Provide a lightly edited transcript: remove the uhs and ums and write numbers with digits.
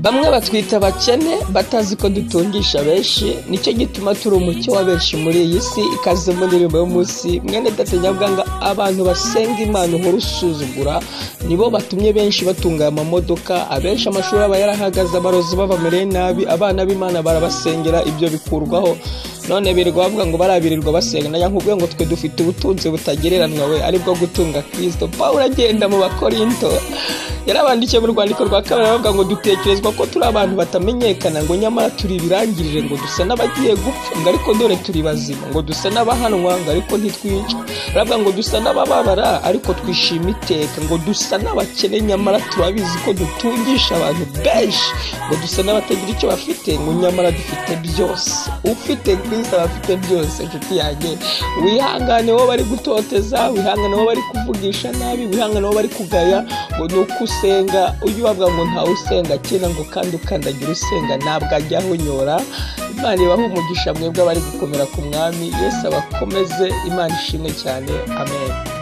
Bamwe batwita abakene batazi ko dutungisha benshi, nicyo gituma turi umucyo wa benshi muri iyi si. Ikaze mu ndirimbo y'umunsi, mwene data Nyabwanga. Abantu basenga Imana uhora usuzugura nibo batumye benshi batunga aya mamodoka, abenshi amashuri aba yarahagaze, abarozi babamereye nabi, abana b'Imana barabasengera ibyo bikurwaho. None birirwa bavuga ngo barabirirwa basenga. Najya nkubwiye ngo twe dufite ubutunzi butagereranywa, we aribwo gutunga Kristo. Pawulo agenda mu Bakorinto yarabandikiye mu rwandiko rwa kabiri, aravuga ngo dutekerezwa ko turi abantu batamenyekana, ngo nyamara turi ibirangirire, ngo dusa n'abagiye gupfa, ngo ariko dore turi bazima, ngo dusa n'abahanwa, ngo ariko ntitwica. Aravuga ngo dusa n'abababara ariko twishima iteka, ngo dusa n'abakene nyamara turabizi ko dutungisha abantu benshi, ngo dusa n'abatagira icyo bafite, ngo nyamara dufite byose. Ufite Kristo aba afite byose. Inshuti yanjye, wihangane wowe bari gutoteza, wihangane wowe bari kuvugisha nabi, wihangane wowe bari kugaya ngo ni uko usenga. Ujye ubavuga ngo ntawe usenga kera, ngo kandi ukandagira usenga ntabwo ajya ahunyora. Imana ibahe umugisha mwebwe abari gukomera ku mwami. Yesu abakomeze. Imana ishimwe cyane. Amen.